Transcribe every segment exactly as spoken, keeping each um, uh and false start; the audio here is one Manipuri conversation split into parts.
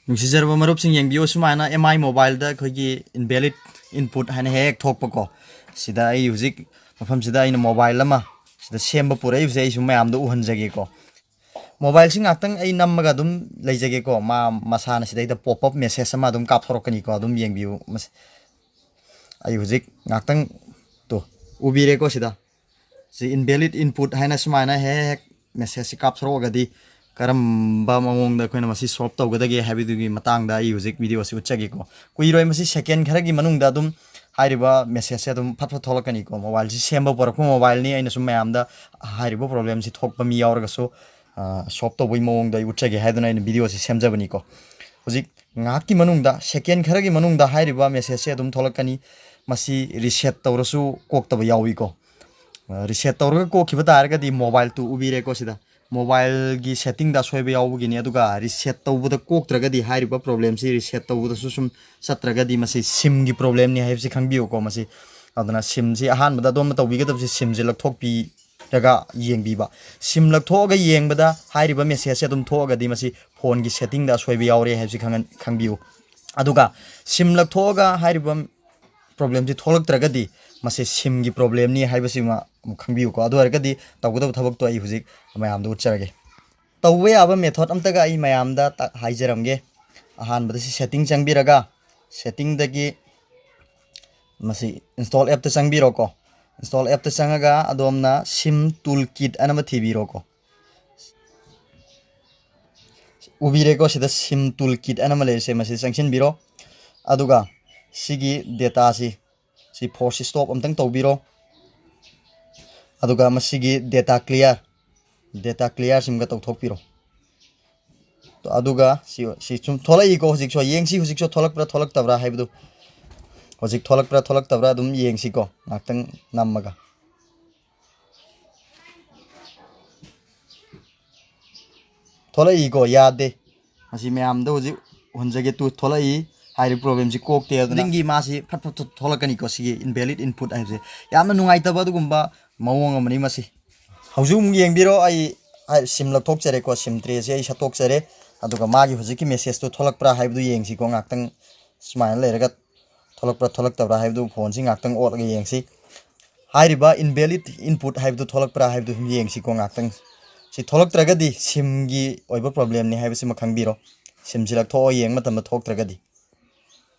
ꯅꯨꯡꯁꯤꯖꯔꯕ ꯃꯔꯨꯞꯁꯤꯡ, ꯌꯦꯡꯕꯤꯌꯨ, ꯁꯨꯃꯥꯏꯅ M I mobileꯗ ꯑꯩꯈꯣꯏꯒꯤ invalid input ꯍꯥꯏꯅ ꯍꯦꯛ ꯍꯦꯛ ꯊꯣꯛꯄꯀꯣ꯫ ꯁꯤꯗ ꯑꯩ ꯍꯧꯖꯤꯛ ꯃꯐꯝꯁꯤꯗ ꯑꯩꯅ mobile ꯑꯃ ꯁꯤꯗ ꯁꯦꯝꯕ ꯄꯨꯔꯛꯏꯕꯁꯦ ꯑꯩꯁꯨ ꯃꯌꯥꯝꯗ ꯎꯍꯟꯖꯒꯦꯀꯣ꯫ Mobileꯁꯤ ꯉꯥꯛꯇꯪ ꯑꯩ ꯅꯝꯃꯒ ꯑꯗꯨꯝ ꯂꯩꯖꯒꯦꯀꯣ꯫ ꯃꯥ ꯃꯁꯥꯅ ꯁꯤꯗꯩꯗ pop up message ꯑꯃ ꯑꯗꯨꯝ ꯀꯥꯞꯊꯣꯔꯛꯀꯅꯤꯀꯣ꯫ ꯑꯗꯨꯝ ꯌꯦꯡꯕꯤꯌꯨ꯫ ꯃꯁꯤ ꯑꯩ ꯍꯧꯖꯤꯛ ꯉꯥꯛꯇꯪ ꯇꯣ ꯎꯕꯤꯔꯦꯀꯣ꯫ ꯁꯤꯗ ꯁꯤ invalid input ꯍꯥꯏꯅ ꯁꯨꯃꯥꯏꯅ ꯍꯦꯛ ꯍꯦꯛ messageꯁꯤ ꯀꯥꯞꯊꯣꯔꯛꯑꯒꯗꯤ ꯀꯔꯝꯕ ꯃꯑꯣꯡꯗ ꯑꯩꯈꯣꯏꯅ ꯃꯁꯤ solve ꯇꯧꯒꯗꯒꯦ ꯍꯥꯏꯕꯗꯨꯒꯤ ꯃꯇꯥꯡꯗ ꯑꯩ ꯍꯧꯖꯤꯛ videoꯁꯤ ꯎꯠꯆꯒꯦꯀꯣ꯫ ꯀꯨꯏꯔꯣꯏ, ꯃꯁꯤ second ꯈꯔꯒꯤ ꯃꯅꯨꯡꯗ ꯑꯗꯨꯝ ꯍꯥꯏꯔꯤꯕ messageꯁꯦ ꯑꯗꯨꯝ ꯐꯠ ꯐꯠ ꯊꯣꯛꯂꯛꯀꯅꯤꯀꯣ꯫ Mobileꯁꯤ ꯁꯦꯝꯕ ꯄꯨꯔꯛꯄ mobileꯅꯤ꯫ ꯑꯩꯅ ꯁꯨꯝ ꯃꯌꯥꯝꯗ ꯍꯥꯏꯔꯤꯕ problemꯁꯤ ꯊꯣꯛꯄ ꯃꯤ ꯌꯥꯎꯔꯒꯁꯨ, ꯑ, solve ꯇꯧꯕꯒꯤ ꯃꯑꯣꯡꯗ ꯑꯩ ꯎꯠꯆꯒꯦ ꯍꯥꯏꯗꯨꯅ ꯑꯩꯅ videoꯁꯤ ꯁꯦꯝꯖꯕꯅꯤꯀꯣ꯫ ꯍꯧꯖꯤꯛ ꯉꯥꯏꯍꯥꯛꯀꯤ ꯃꯅꯨꯡꯗ, second ꯈꯔꯒꯤ ꯃꯅꯨꯡꯗ ꯍꯥꯏꯔꯤꯕ messageꯁꯦ ꯑꯗꯨꯝ ꯊꯣꯛꯂꯛꯀꯅꯤ꯫ ꯃꯁꯤ reset ꯇꯧꯔꯁꯨ ꯀꯣꯛꯇꯕ ꯌꯥꯎꯏꯀꯣ꯫ ꯑ, reset ꯇꯧꯔꯒ ꯀꯣꯛꯈꯤꯕ ꯇꯥꯔꯒꯗꯤ mobileꯇꯨ ꯎꯕꯤꯔꯦꯀꯣ꯫ ꯁꯤꯗ mobileꯒꯤ settingꯗ ꯑꯁꯣꯏꯕ ꯌꯥꯎꯕꯒꯤꯅꯤ꯫ ꯑꯗꯨꯒ reset ꯇꯧꯕꯗ ꯀꯣꯛꯇ꯭ꯔꯒꯗꯤ, ꯍꯥꯏꯔꯤꯕ problemꯁꯤ reset ꯇꯧꯕꯗꯁꯨ ꯁꯨꯝ ꯆꯠꯇ꯭ꯔꯒꯗꯤ, ꯃꯁꯤ simꯒꯤ problemꯅꯤ ꯍꯥꯏꯕꯁꯤ ꯈꯪꯕꯤꯌꯨꯀꯣ꯫ ꯃꯁꯤ, ꯑꯗꯨꯅ simꯁꯤ ꯑꯍꯥꯟꯕꯗ ꯑꯗꯣꯝꯅ ꯇꯧꯕꯤꯒꯗꯕꯁꯤ simꯁꯤ ꯂꯧꯊꯣꯛꯄꯤꯔꯒ ꯌꯦꯡꯕꯤꯕ꯫ Sim ꯂꯧꯊꯣꯛꯑꯒ ꯌꯦꯡꯕꯗ ꯍꯥꯏꯔꯤꯕ messageꯁꯦ ꯑꯗꯨꯝ ꯊꯣꯛꯑꯒꯗꯤ ꯃꯁꯤ phoneꯒꯤ settingꯗ ꯑꯁꯣꯏꯕ ꯌꯥꯎꯔꯦ ꯍꯥꯏꯕꯁꯤ ꯈꯪꯍꯟ-, ꯈꯪꯕꯤꯌꯨ꯫ ꯑꯗꯨꯒ sim ꯂꯧꯊꯣꯛꯑꯒ ꯍꯥꯏꯔꯤꯕ problemꯁꯤ ꯊꯣꯛꯂꯛꯇ꯭ꯔꯒꯗꯤ ꯃꯁꯤ simꯒꯤ problemꯅꯤ ꯍꯥꯏꯕꯁꯤꯃ ꯑꯃꯨꯛ ꯈꯪꯕꯤꯌꯨꯀꯣ꯫ ꯑꯗꯨ ꯑꯣꯏꯔꯒꯗꯤ ꯇꯧꯒꯗꯕ ꯊꯕꯛꯇꯣ ꯑꯩ ꯍꯧꯖꯤꯛ ꯃꯌꯥꯝꯗ ꯎꯠꯆꯔꯒꯦ꯫ ꯇꯧꯕ ꯌꯥꯕ method ꯑꯝꯇꯒ ꯑꯩ ꯃꯌꯥꯝꯗ ꯇ-, ꯍꯥꯏꯖꯔꯝꯒꯦ꯫ ꯑꯍꯥꯟꯕꯗ ꯁꯤ setting ꯆꯪꯕꯤꯔꯒ, settingꯗꯒꯤ ꯃꯁꯤ install appꯇ ꯆꯪꯕꯤꯔꯣꯀꯣ꯫ Install appꯇ ꯆꯪꯉꯒ ꯑꯗꯣꯝꯅ sim toolkit ꯑꯅ ꯑꯃ ꯊꯤꯕꯤꯔꯣꯀꯣ꯫ ꯎꯕꯤꯔꯦꯀꯣ, ꯁꯤꯗ sim toolkit ꯑꯅ ꯑꯃ ꯂꯩꯔꯤꯁꯦ, ꯃꯁꯤ ꯆꯪꯁꯤꯟꯕꯤꯔꯣ꯫ ꯑꯗꯨꯒ ꯁꯤꯒꯤ dataꯁꯤ, ꯁꯤ force stop ꯑꯝꯇꯪ ꯇꯧꯕꯤꯔꯣ꯫ ꯑꯗꯨꯒ ꯃꯁꯤꯒꯤ data clear, data clear ꯁꯤꯃꯒ ꯇꯧꯊꯣꯛꯄꯤꯔꯣ꯫ ꯑꯗꯨꯒ ꯁꯤ, ꯁꯤ ꯁꯨꯝ ꯊꯣꯛꯂꯛꯏꯀꯣ꯫ ꯍꯧꯖꯤꯛꯁꯨ ꯌꯦꯡꯁꯤ, ꯍꯧꯖꯤꯛꯁꯨ ꯊꯣꯛꯂꯛꯄ꯭ꯔꯥ ꯊꯣꯛꯂꯛꯇꯕ꯭ꯔꯥ ꯍꯥꯏꯕꯗꯨ꯫ ꯍꯧꯖꯤꯛ ꯊꯣꯛꯂꯛꯄ꯭ꯔꯥ ꯊꯣꯛꯂꯛꯇꯕ꯭ꯔꯥ ꯑꯗꯨꯝ ꯌꯦꯡꯁꯤꯀꯣ, ꯉꯥꯛꯇꯪ ꯅꯝꯃꯒ꯫ ꯊꯣꯛꯂꯛꯏꯀꯣ, ꯌꯥꯗꯦ꯫ ꯃꯁꯤ ꯃꯌꯥꯝꯗ ꯍꯧꯖꯤꯛ ꯎꯍꯟꯖꯒꯦ꯫ ꯇꯨ ꯊꯣꯛꯂꯛꯏ꯫ ꯍꯥꯏꯔꯤꯕ problemꯁꯤ ꯀꯣꯛꯇꯦ꯫ ꯑꯗꯨꯅ ꯈꯨꯗꯤꯡꯒꯤ ꯃꯥꯁꯤ ꯐꯠ ꯐꯠ ꯊꯣꯛꯂꯛꯀꯅꯤꯀꯣ꯫ ꯁꯤꯒꯤ invalid input ꯍꯥꯏꯕꯁꯦ ꯌꯥꯝꯅ ꯅꯨꯡꯉꯥꯏꯇꯕ ꯑꯗꯨꯒꯨꯝꯕ ꯃꯑꯣꯡ ꯑꯃꯅꯤ ꯃꯁꯤ꯫ ꯍꯧꯖꯤꯛ ꯑꯃꯨꯛ ꯌꯦꯡꯕꯤꯔꯣ꯫ ꯑꯩ, ꯑꯩ sim ꯂꯧꯊꯣꯛꯆꯔꯦꯀꯣ꯫ Sim trayꯁꯦ ꯑꯩ ꯁꯠꯇꯣꯛꯆꯔꯦ꯫ ꯑꯗꯨꯒ ꯃꯥꯒꯤ ꯍꯧꯖꯤꯛꯀꯤ ꯃꯦꯁꯦꯖꯇꯨ ꯊꯣꯛꯂꯛꯄ꯭ꯔꯥ ꯍꯥꯏꯕꯗꯨ ꯌꯦꯡꯁꯤꯀꯣ꯫ ꯉꯥꯛꯇꯪ ꯁꯨꯃꯥꯏꯅ ꯂꯩꯔꯒ ꯊꯣꯛꯂꯛꯄ꯭ꯔꯥ ꯊꯣꯛꯂꯛꯇꯕ꯭ꯔꯥ ꯍꯥꯏꯕꯗꯨ ꯐꯣꯟꯁꯤ ꯉꯥꯛꯇꯪ ꯑꯣꯠꯂꯒ ꯌꯦꯡꯁꯤ꯫ ꯍꯥꯏꯔꯤꯕ invalid input ꯍꯥꯏꯕꯗꯨ ꯊꯣꯛꯂꯛꯄ꯭ꯔꯥ ꯍꯥꯏꯕꯗꯨ ꯁꯨꯝ ꯌꯦꯡꯁꯤꯀꯣ ꯉꯥꯛꯇꯪ꯫ ꯁꯤ ꯊꯣꯛꯂꯛꯇ꯭ꯔꯒꯗꯤ ꯁꯤꯝꯒꯤ ꯑꯣꯏꯕ ꯄ꯭ꯔꯣꯕ꯭ꯂꯦꯝꯅꯤ ꯍꯥꯏꯕꯁꯤꯃ ꯈꯪꯕꯤꯔꯣ꯫ ꯁꯤꯝꯁꯤ ꯂꯧꯊꯣꯛꯑ ꯌꯦꯡꯕ ꯃꯇꯝꯗ ꯊꯣꯛꯇ꯭ꯔꯒꯗꯤ꯫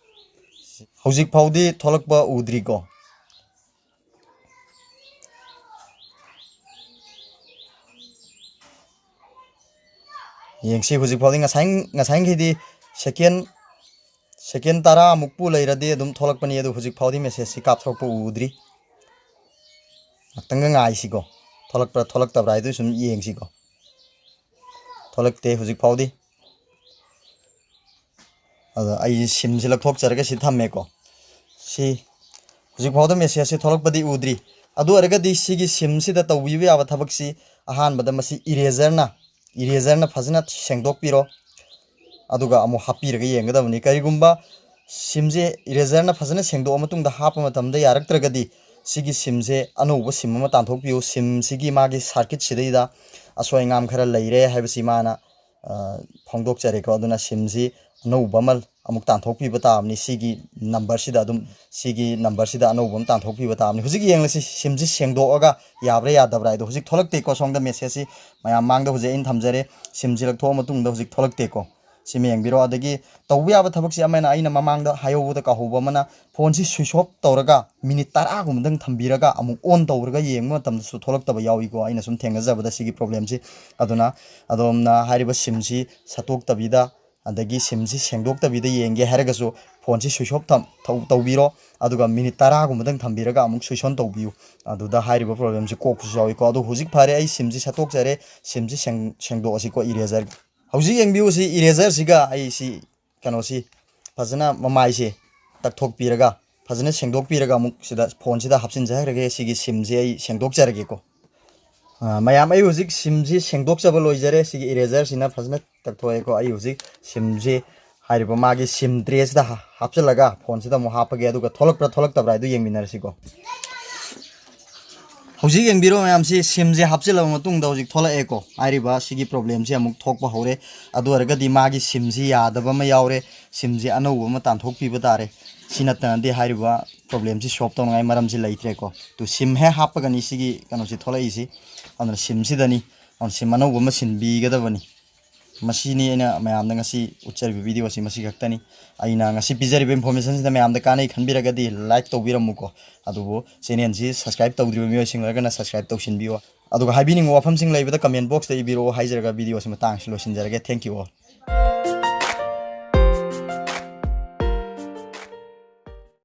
ꯍꯧꯖꯤꯛ ꯐꯥꯎꯗꯤ ꯊꯣꯛꯂꯛꯄ ꯎꯗ꯭ꯔꯤꯀꯣ꯫ ꯌꯦꯡꯁꯤ, ꯍꯧꯖꯤꯛ ꯐꯥꯎꯗꯤ ꯉꯁꯥꯏ, ꯉꯁꯥꯏꯒꯤꯗꯤ ꯁꯦꯀꯦꯟ, ꯁꯦꯀꯦꯟ ꯇꯔꯥꯃꯨꯛꯄꯨ ꯂꯩꯔꯗꯤ ꯑꯗꯨꯝ ꯊꯣꯛꯂꯛꯄꯅꯤ꯫ ꯑꯗꯨ ꯍꯧꯖꯤꯛ ꯐꯥꯎꯗꯤ ꯃꯦꯁꯦꯖꯁꯤ ꯀꯥꯞꯊꯣꯔꯛꯄ ꯎꯗ꯭ꯔꯤ꯫ ꯉꯥꯛꯇꯪꯒ ꯉꯥꯏꯁꯤꯀꯣ꯫ ꯊꯣꯛꯂꯛꯄ꯭ꯔꯥ ꯊꯣꯛꯂꯛꯇꯕ꯭ꯔꯥ ꯍꯥꯏꯗꯨ ꯁꯨꯝ ꯌꯦꯡꯁꯤꯀꯣ꯫ ꯊꯣꯛꯂꯛꯇꯦ ꯍꯧꯖꯤꯛ ꯐꯥꯎꯗꯤ꯫ ꯑꯗꯣ ꯑꯩ ꯁꯤꯝꯁꯤ ꯂꯧꯊꯣꯛꯆꯔꯒ ꯁꯤ ꯊꯝꯃꯦꯀꯣ꯫ ꯁꯤ ꯍꯧꯖꯤꯛ ꯐꯥꯎꯗ ꯃꯦꯁꯦꯖꯁꯤ ꯊꯣꯛꯂꯛꯄꯗꯤ ꯎꯗ꯭ꯔꯤ꯫ ꯑꯗꯨ ꯑꯣꯏꯔꯒꯗꯤ ꯁꯤꯒꯤ ꯁꯤꯝꯁꯤꯗ ꯇꯧꯕꯤꯕ ꯌꯥꯕ ꯊꯕꯛꯁꯤ, ꯑꯍꯥꯟꯕꯗ ꯃꯁꯤ ꯏꯔꯦꯖꯔꯅ, ꯏꯔꯦꯖꯔꯅ ꯐꯖꯅ ꯁꯦꯡꯗꯣꯛꯄꯤꯔꯣ꯫ ꯑꯗꯨꯒ ꯑꯃꯨꯛ ꯍꯥꯞꯄꯤꯔꯒ ꯌꯦꯡꯒꯗꯕꯅꯤ꯫ ꯀꯔꯤꯒꯨꯝꯕ ꯁꯤꯝꯁꯦ ꯏꯔꯦꯖꯔꯅ ꯐꯖꯅ ꯁꯦꯡꯗꯣꯛꯑ ꯃꯇꯨꯡꯗ ꯍꯥꯞꯄ ꯃꯇꯝꯗ ꯌꯥꯔꯛꯇ꯭ꯔꯒꯗꯤ, ꯁꯤꯒꯤ ꯁꯤꯝꯁꯦ ꯑꯅꯧꯕ ꯁꯤꯝ ꯑꯃ ꯇꯥꯟꯊꯣꯛꯄꯤꯌꯨ꯫ ꯁꯤꯝꯁꯤꯒꯤ ꯃꯥꯒꯤ ꯁꯥꯔꯀꯤꯠꯁꯤꯗꯩꯗ ꯑꯁꯣꯏ ꯑꯉꯥꯝ ꯈꯔ ꯂꯩꯔꯦ ꯍꯥꯏꯕꯁꯤ ꯃꯥꯅ, ꯑ, ꯐꯣꯡꯗꯣꯛꯆꯔꯦꯀꯣ꯫ ꯑꯗꯨꯅ ꯁꯤꯝꯁꯤ ꯑꯅꯧꯕ ꯑꯃ ꯑꯃꯨꯛ ꯇꯥꯟꯊꯣꯛꯄꯤꯕ ꯇꯥꯕꯅꯤ꯫ ꯁꯤꯒꯤ ꯅꯝꯕꯔꯁꯤꯗ ꯑꯗꯨꯝ, ꯁꯤꯒꯤ ꯅꯝꯕꯔꯁꯤꯗ ꯑꯅꯧꯕ ꯑꯃ ꯇꯥꯟꯊꯣꯛꯄꯤꯕ ꯇꯥꯕꯅꯤ꯫ ꯍꯧꯖꯤꯛ ꯌꯦꯡꯂꯁꯤ ꯁꯤꯝꯁꯤ ꯁꯦꯡꯗꯣꯛꯑꯒ ꯌꯥꯕ꯭ꯔꯥ ꯌꯥꯗꯕ꯭ꯔꯥ ꯍꯥꯏꯗꯣ꯫ ꯍꯧꯖꯤꯛ ꯊꯣꯛꯂꯛꯇꯦꯀꯣ, ꯁꯣꯝꯗ ꯃꯦꯁꯦꯖꯁꯤ ꯃꯌꯥꯝ ꯃꯥꯡꯗ ꯍꯧꯖꯤꯛ ꯑꯩꯅ ꯊꯝꯖꯔꯦ꯫ ꯁꯤꯝꯁꯤ ꯂꯧꯊꯣꯛꯑ ꯃꯇꯨꯡꯗ ꯍꯧꯖꯤꯛ ꯊꯣꯛꯂꯛꯇꯦꯀꯣ꯫ ꯁꯤꯃ ꯌꯦꯡꯕꯤꯔꯣ꯫ ꯑꯗꯒꯤ ꯇꯧꯕ ꯌꯥꯕ ꯊꯕꯛꯁꯤ ꯑꯃꯅ, ꯑꯩꯅ ꯃꯃꯥꯡꯗ ꯍꯥꯏꯍꯧꯕꯗ ꯀꯥꯎꯍꯧꯕ ꯑꯃꯅ, ꯐꯣꯟꯁꯤ switch off ꯇꯧꯔꯒ ꯃꯤꯅꯤꯠ ꯇꯔꯥꯒꯨꯝꯕꯗꯪ ꯊꯝꯕꯤꯔꯒ ꯑꯃꯨꯛ on ꯇꯧꯔꯒ ꯌꯦꯡꯕ ꯃꯇꯝꯗꯁꯨ ꯊꯣꯛꯂꯛꯇꯕ ꯌꯥꯎꯏꯀꯣ, ꯑꯩꯅ ꯁꯨꯝ ꯊꯦꯡꯅꯖꯕꯗ ꯁꯤꯒꯤ ꯄ꯭ꯔꯣꯕ꯭ꯂꯦꯝꯁꯤ꯫ ꯑꯗꯨꯅ ꯑꯗꯣꯝꯅ ꯍꯥꯏꯔꯤꯕ ꯁꯤꯝꯁꯤ ꯁꯠꯇꯣꯛꯇꯕꯤꯗ, ꯑꯗꯒꯤ ꯁꯤꯝꯁꯤ ꯁꯦꯡꯗꯣꯛꯇꯕꯤꯗ ꯌꯦꯡꯒꯦ ꯍꯥꯏꯔꯒꯁꯨ, ꯐꯣꯟꯁꯤ switch off ꯊꯝ-, ꯊꯧ-, ꯇꯧꯕꯤꯔꯣ꯫ ꯑꯗꯨꯒ ꯃꯤꯅꯤꯠ ꯇꯔꯥꯒꯨꯝꯕꯗꯪ ꯊꯝꯕꯤꯔꯒ ꯑꯃꯨꯛ switch on ꯇꯧꯕꯤꯌꯨ꯫ ꯑꯗꯨꯗ ꯍꯥꯏꯔꯤꯕ ꯄ꯭ꯔꯣꯕ꯭ꯂꯦꯝꯁꯤ ꯀꯣꯛꯄꯁꯨ ꯌꯥꯎꯏꯀꯣ꯫ ꯑꯗꯣ ꯍꯧꯖꯤꯛ ꯐꯔꯦ, ꯑꯩ ꯁꯤꯝꯁꯤ ꯁꯠꯇꯣꯛꯆꯔꯦ꯫ ꯁꯤꯝꯁꯤ ꯁꯦꯡ-, ꯁꯦꯡꯗꯣꯛꯑꯁꯤꯀꯣ ꯏꯔꯦꯖꯔ꯫ ꯍꯧꯖꯤꯛ ꯌꯦꯡꯕꯤꯌꯨ, ꯁꯤ ꯏꯔꯦꯖꯔꯁꯤꯒ ꯑꯩ ꯁꯤ ꯀꯩꯅꯣꯁꯤ ꯐꯖꯅ ꯃꯃꯥꯏꯁꯦ ꯇꯛꯊꯣꯛꯄꯤꯔꯒ, ꯐꯖꯅ ꯁꯦꯡꯗꯣꯛꯄꯤꯔꯒ ꯑꯃꯨꯛ ꯁꯤꯗ ꯐꯣꯟꯁꯤꯗ ꯍꯥꯞꯆꯤꯟꯖꯈ꯭ꯔꯒꯦ꯫ ꯁꯤꯒꯤ ꯁꯤꯝꯁꯦ ꯑꯩ ꯁꯦꯡꯗꯣꯛꯆꯔꯒꯦꯀꯣ꯫ ꯑ, ꯃꯌꯥꯝ, ꯑꯩ ꯍꯧꯖꯤꯛ ꯁꯤꯝꯁꯤ ꯁꯦꯡꯗꯣꯛꯆꯕ ꯂꯣꯏꯖꯔꯦ꯫ ꯁꯤꯒꯤ ꯏꯔꯦꯖꯔꯁꯤꯅ ꯐꯖꯅ ꯇꯛꯊꯣꯛꯑꯦꯀꯣ꯫ ꯑꯩ ꯍꯧꯖꯤꯛ ꯁꯤꯝꯁꯤ ꯍꯥꯏꯔꯤꯕ ꯃꯥꯒꯤ ꯁꯤꯝ ꯇ꯭ꯔꯦꯁꯤꯗ ꯍꯥ-, ꯍꯥꯞꯆꯤꯜꯂꯒ ꯐꯣꯟꯁꯤꯗ ꯑꯃꯨꯛ ꯍꯥꯞꯄꯒꯦ, ꯑꯗꯨꯒ ꯊꯣꯛꯂꯛꯄ꯭ꯔꯥ ꯊꯣꯛꯂꯛꯇꯕ꯭ꯔꯥ ꯍꯥꯏꯗꯨ ꯌꯦꯡꯃꯤꯟꯅꯔꯁꯤꯀꯣ꯫ ꯍꯧꯖꯤꯛ ꯌꯦꯡꯕꯤꯔꯣ ꯃꯌꯥꯝꯁꯤ, ꯁꯤꯝꯁꯦ ꯍꯥꯞꯆꯤꯜꯂꯕ ꯃꯇꯨꯡꯗ ꯍꯧꯖꯤꯛ ꯊꯣꯛꯂꯛꯑꯦꯀꯣ꯫ ꯍꯥꯏꯔꯤꯕ ꯁꯤꯒꯤ ꯄ꯭ꯔꯣꯕ꯭ꯂꯦꯝꯁꯤ ꯑꯃꯨꯛ ꯊꯣꯛꯄ ꯍꯧꯔꯦ꯫ ꯑꯗꯨ ꯑꯣꯏꯔꯒꯗꯤ ꯃꯥꯒꯤ ꯁꯤꯝꯁꯤ ꯌꯥꯗꯕ ꯑꯃ ꯌꯥꯎꯔꯦ꯫ ꯁꯤꯝꯁꯤ ꯑꯅꯧꯕ ꯑꯃ ꯇꯥꯟꯊꯣꯛꯄꯤꯕ ꯇꯥꯔꯦ꯫ ꯁꯤ ꯅꯠꯇꯅꯗꯤ ꯍꯥꯏꯔꯤꯕ ꯄ꯭ꯔꯣꯕ꯭ꯂꯦꯝꯁꯤ ꯁꯣꯜꯕ ꯇꯧꯅꯉꯥꯏ ꯃꯔꯝꯁꯤ ꯂꯩꯇ꯭ꯔꯦꯀꯣ꯫ ꯇꯨ ꯁꯤꯝ ꯍꯦꯛ ꯍꯥꯞꯄꯒꯅꯤ ꯁꯤꯒꯤ ꯀꯩꯅꯣꯁꯤ ꯊꯣꯛꯂꯛꯏꯁꯤ꯫ ꯑꯗꯨꯅ ꯁꯤꯝꯁꯤꯗꯅꯤ꯫ ꯑꯗꯨꯅ ꯁꯤꯝ ꯑꯅꯧꯕ ꯑꯃ ꯁꯤꯟꯕꯤꯒꯗꯕꯅꯤ꯫ ꯃꯁꯤꯅꯤ ꯑꯩꯅ ꯃꯌꯥꯝꯗ ꯉꯁꯤ ꯎꯠꯆꯔꯤꯕ ꯚꯤꯗꯤꯑꯣ ꯑꯁꯤ ꯃꯁꯤ ꯈꯛꯇꯅꯤ꯫ ꯑꯩꯅ ꯉꯁꯤ ꯄꯤꯖꯔꯤꯕ ꯏꯟꯐꯣꯔꯃꯦꯁꯟꯁꯤꯗ ꯃꯌꯥꯝꯗ ꯀꯥꯟꯅꯩ ꯈꯟꯕꯤꯔꯒꯗꯤ ꯂꯥꯏꯛ ꯇꯧꯕꯤꯔꯝꯃꯨꯀꯣ꯫ ꯑꯗꯨꯕꯨ ꯆꯦꯅꯦꯜꯁꯤ ꯁꯕꯁꯀ꯭ꯔꯥꯏꯕ ꯇꯧꯗ꯭ꯔꯤꯕ ꯃꯤꯑꯣꯏꯁꯤꯡ ꯑꯣꯏꯔꯒꯅ ꯁꯕꯁꯀ꯭ꯔꯥꯏꯕ ꯇꯧꯁꯤꯟꯕꯤꯌꯣ꯫ ꯑꯗꯨꯒ ꯍꯥꯏꯕꯤꯅꯤꯡꯕ ꯋꯥꯐꯝꯁꯤꯡ ꯂꯩꯕꯗ ꯀꯃꯦꯟ ꯕꯣꯛꯁꯇ ꯏꯕꯤꯔꯛꯑꯣ ꯍꯥꯏꯖꯔꯒ ꯚꯤꯗꯤꯑꯣ ꯑꯁꯤ ꯃꯇꯥꯡ ꯑꯁꯤ ꯂꯣꯏꯁꯤꯟꯖꯔꯒꯦ꯫ Thank you all.